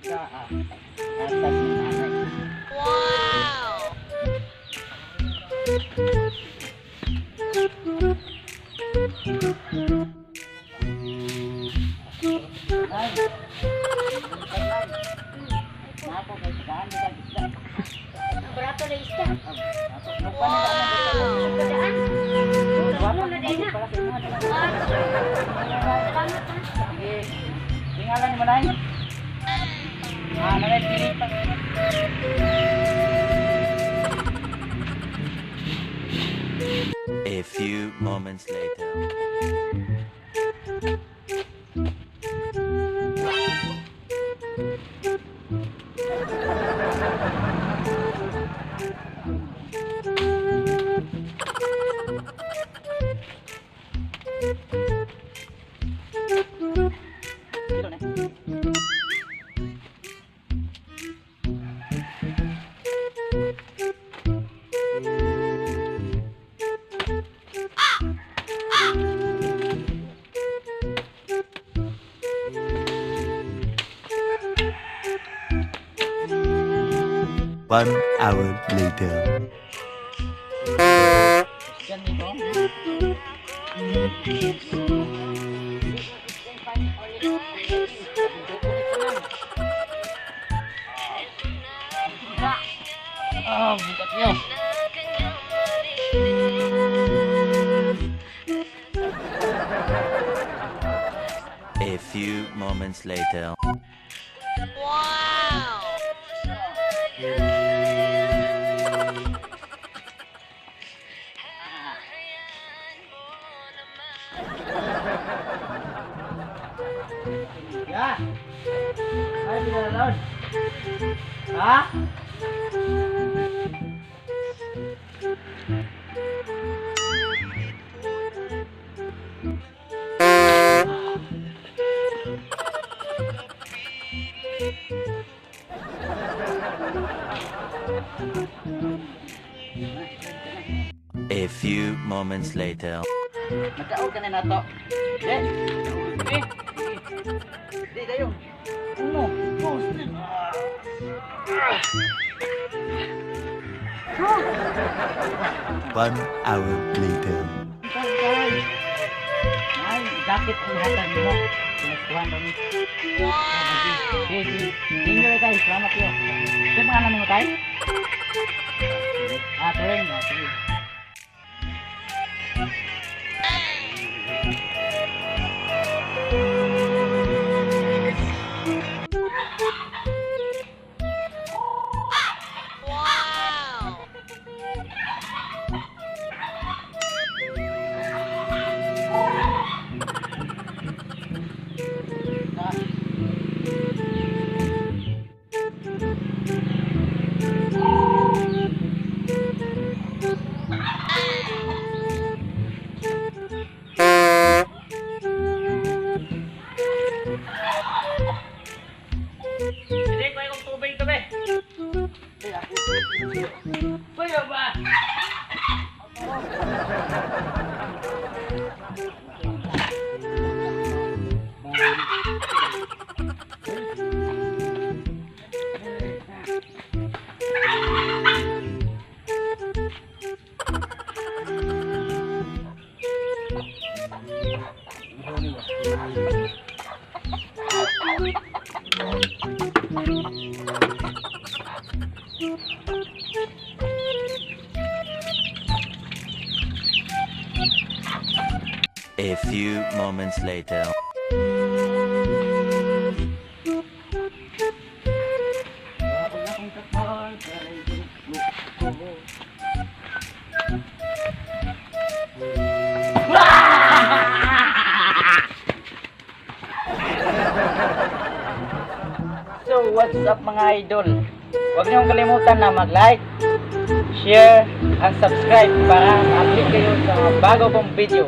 Isda ah. Atas ni nanay. Ay, nako kay daan di ka isda. Barato na isda. Ato nagpa na daan. Padaan. Wala na din na. Para sa inyo. Ah, salamat ha. Sige. Tingala ni Manay. Ah, nanay pili pa. A few moments later. Dito na. 1 hour later. Diyan dito. Ah, bukat niyo. A few moments later. Ya. Ay, pinalalaon. Ha? A few moments later. Magkaon ka na nato. Di. Di. Di dayo. Uno, dos, tres. 1 hour later. Tay. Ay, jacket ang hatag mo. Pinaskuhan daw ni. Wow! Sige, sige. Thank you tay. Salamat kayo. Sino pangalan mo tay? Ah, tuloy na. Sige. Ah. Hindi ko yung tubig to be. Kuya ba? A few moments later. Wala akong kapal, ko. up, mga idol? Huwag niyong kalimutan na mag-like, share, and subscribe para ma-update kayo sa mga bago kong video.